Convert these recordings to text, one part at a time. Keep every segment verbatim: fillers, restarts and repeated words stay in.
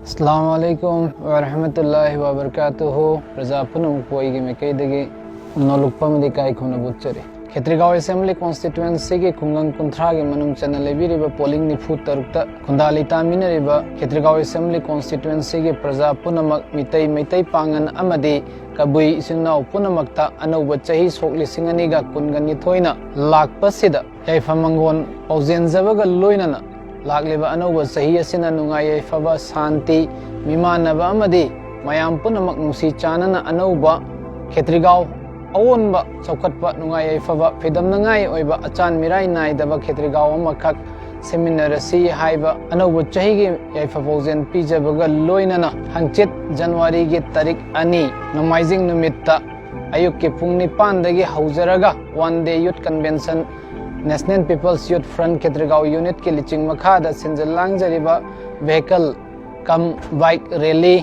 ꯑꯁꯂꯥꯃꯨ ꯑꯂꯥꯏꯀꯨꯝ ꯋꯔꯍꯃꯇꯨꯜꯂꯥꯍꯤ ꯋꯕꯔꯀꯥꯇꯨꯍꯨ꯫ ꯄ꯭ꯔꯖꯥ ꯄꯨꯝꯅꯃꯛꯄꯨ ꯑꯩꯒꯤ ꯃꯥꯏꯀꯩꯗꯒꯤ ꯅꯣꯂꯨꯛꯄ ꯑꯃꯗꯤ ꯏꯀꯥꯏ ꯈꯨꯝꯅꯕ ꯎꯠꯆꯔꯤ꯫ ꯈꯦꯇ꯭ꯔꯤꯒꯥꯎ ꯑꯦꯁꯦꯝꯕ꯭ꯂꯤ ꯀꯣꯟꯁꯇꯤꯇ꯭ꯋꯦꯟꯁꯤꯒꯤ ꯈꯨꯡꯒꯪ ꯀꯨꯟꯊ꯭ꯔꯥꯒꯤ ꯃꯅꯨꯡ ꯆꯟꯅ ꯂꯩꯕꯤꯔꯤꯕ ꯄꯣꯂꯤꯡ ꯅꯤꯐꯨ ꯇꯔꯨꯛꯇ ꯈꯨꯟꯗꯥ ꯂꯩꯇꯥꯃꯤꯟꯅꯔꯤꯕ ꯈꯦꯇ꯭ꯔꯤꯒꯥꯎ ꯑꯦꯁꯦꯝꯕ꯭ꯂꯤ ꯀꯣꯟꯁꯇꯤꯇ꯭ꯋꯦꯟꯁꯤꯒꯤ ꯄ꯭ꯔꯖꯥ ꯄꯨꯝꯅꯃꯛ, ꯃꯤꯇꯩ, ꯃꯩꯇꯩ ꯄꯥꯉꯟ ꯑꯃꯗꯤ ꯀꯕꯨꯏ ꯏꯆꯤꯟ ꯏꯅꯥꯎ ꯄꯨꯝꯅꯃꯛꯇ ꯑꯅꯧꯕ ꯆꯍꯤ ꯁꯣꯛ ꯂꯤꯁꯤꯡ ꯑꯅꯤꯒ ꯀꯨꯟꯒ ꯅꯤꯊꯣꯏꯅ ꯂꯥꯛꯄꯁꯤꯗ ꯌꯥꯏꯐ ꯃꯪꯒꯣꯜ ꯄꯥꯎꯖꯦꯟꯖꯕꯒ ꯂꯣꯏꯅꯅ ꯂꯥꯛꯂꯤꯕ ꯑꯅꯧꯕ ꯆꯍꯤ ꯑꯁꯤꯅ ꯅꯨꯡꯉꯥꯏ ꯌꯥꯏꯐꯕ, ꯁꯥꯟꯇꯤ, ꯃꯤꯃꯥꯟꯅꯕ ꯑꯃꯗꯤ ꯃꯌꯥꯝ ꯄꯨꯝꯅꯃꯛ ꯅꯨꯡꯁꯤ ꯆꯥꯟꯅꯅ ꯑꯅꯧꯕ ꯈꯦꯇ꯭ꯔꯤꯒꯥꯎ ꯑꯑꯣꯟꯕ ꯆꯥꯎꯈꯠꯄ, ꯅꯨꯡꯉꯥꯏ ꯌꯥꯏꯐꯕ, ꯐꯤꯗꯝꯅꯉꯥꯏ ꯑꯣꯏꯕ, ꯑꯆꯥꯟ ꯃꯤꯔꯥꯏ ꯅꯥꯏꯗꯕ ꯈꯦꯇ꯭ꯔꯤꯒꯥꯎ ꯑꯃꯈꯛ ꯁꯦꯝꯃꯤꯟꯅꯔꯁꯤ ꯍꯥꯏꯕ ꯑꯅꯧꯕ ꯆꯍꯤꯒꯤ ꯌꯥꯏꯐ ꯄꯥꯎꯖꯦꯜ ꯄꯤꯖꯕꯒ ꯂꯣꯏꯅꯅ ꯍꯪꯆꯤꯠ ꯖꯅꯋꯥꯔꯤꯒꯤ ꯇꯥꯔꯤꯛ ꯑꯅꯤ ꯅꯣꯡꯃꯥꯏꯖꯤꯡ ꯅꯨꯃꯤꯠꯇ ꯑꯌꯨꯛꯀꯤ ꯄꯨꯡ ꯅꯤꯄꯥꯟꯗꯒꯤ ꯍꯧꯖꯔꯒ One Day Youth Convention, National People's Youth Front ꯈꯦꯇ꯭ꯔꯤꯒꯥꯎ ꯌꯨꯅꯤꯠꯀꯤ ꯂꯨꯆꯤꯡ ꯃꯈꯥꯗ ꯁꯤꯟꯖ ꯂꯥꯡꯖꯔꯤꯕ vehicle cum bike rally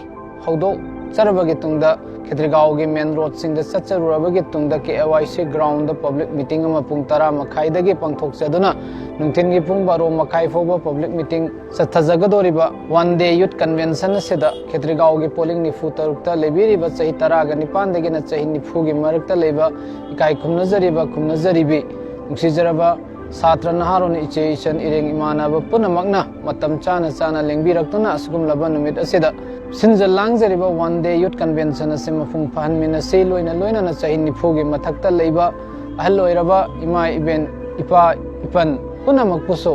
ꯍꯧꯗꯣꯛꯆꯔꯕꯒꯤ ꯇꯨꯡꯗ ꯈꯦꯇ꯭ꯔꯤꯒꯥꯎꯒꯤ main roadꯁꯤꯡꯗ ꯆꯠꯆꯔꯨꯔꯕꯒꯤ ꯇꯨꯡꯗ K A Y C groundꯗ public meeting ꯑꯃ ꯄꯨꯡ ꯇꯔꯥ ꯃꯈꯥꯏꯗꯒꯤ ꯄꯥꯡꯊꯣꯛꯆꯗꯨꯅ ꯅꯨꯡꯊꯤꯜꯒꯤ ꯄꯨꯡ ꯕꯥꯔꯣ ꯃꯈꯥꯏ ꯐꯥꯎꯕ public meeting ꯆꯠꯊꯖꯒꯗꯧꯔꯤꯕ One Day Youth Convention ꯑꯁꯤꯗ ꯈꯦꯇ꯭ꯔꯤꯒꯥꯎꯒꯤ ꯄꯣꯂꯤꯡ ꯅꯤꯐꯨ ꯇꯔꯨꯛꯇ ꯂꯩꯕꯤꯔꯤꯕ ꯆꯍꯤ ꯇꯔꯥꯒ ꯅꯤꯄꯥꯟꯗꯒꯤꯅ ꯆꯍꯤ ꯅꯤꯐꯨꯒꯤ ꯃꯔꯛꯇ ꯂꯩꯕ ꯏꯀꯥꯏ ꯈꯨꯝꯅꯖꯔꯤꯕ, ꯈꯨꯝꯅꯖꯔꯤꯕꯤ, ꯅꯨꯡꯁꯤꯖꯔꯕ ꯁꯥꯇ꯭ꯔ ꯅꯍꯥꯔꯣꯟ, ꯏꯆꯦ ꯏꯆꯟ ꯏꯔꯦꯡ ꯏꯃꯥꯟꯅꯕ ꯄꯨꯝꯅꯃꯛꯅ ꯃꯇꯝ ꯆꯥꯅ ꯆꯥꯅ ꯂꯦꯡꯕꯤꯔꯛꯇꯨꯅ ꯑꯁꯤꯒꯨꯝꯂꯕ ꯅꯨꯃꯤꯠ ꯑꯁꯤꯗ ꯁꯤꯟꯖ ꯂꯥꯡꯖꯔꯤꯕ One Day Youth Convention ꯑꯁꯤ ꯃꯄꯨꯡ ꯐꯥꯍꯟꯃꯤꯟꯅꯁꯤ꯫ ꯂꯣꯏꯅ ꯂꯣꯏꯅꯅ ꯆꯍꯤ ꯅꯤꯐꯨꯒꯤ ꯃꯊꯛꯇ ꯂꯩꯕ ꯑꯍꯜ ꯑꯣꯏꯔꯕ ꯏꯃꯥ ꯏꯕꯦꯟ, ꯏꯄꯥ ꯏꯄꯟ ꯄꯨꯝꯅꯃꯛꯄꯨꯁꯨ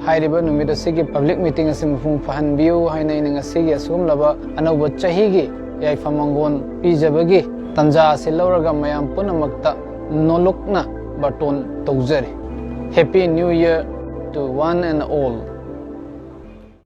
ꯍꯥꯏꯔꯤꯕ ꯅꯨꯃꯤꯠ ꯑꯁꯤꯒꯤ public meeting ꯑꯁꯤ ꯃꯄꯨꯡ ꯐꯥꯍꯟꯕꯤꯌꯨ ꯍꯥꯏꯅ ꯑꯩꯅ ꯉꯁꯤꯒꯤ ꯑꯁꯤꯒꯨꯝꯂꯕ ꯑꯅꯧꯕ ꯆꯍꯤꯒꯤ ꯌꯥꯏꯐ ꯃꯪꯒꯣꯜ ꯄꯤꯖꯕꯒꯤ ꯇꯥꯟꯖꯥ ꯑꯁꯤ ꯂꯧꯔꯒ ꯃꯌꯥꯝ ꯄꯨꯝꯅꯃꯛꯇ ꯅꯣꯂꯨꯛꯅ ꯕꯥꯔꯇꯣꯟ ꯇꯧꯖꯔꯤ꯫ Happy New Year to one and all.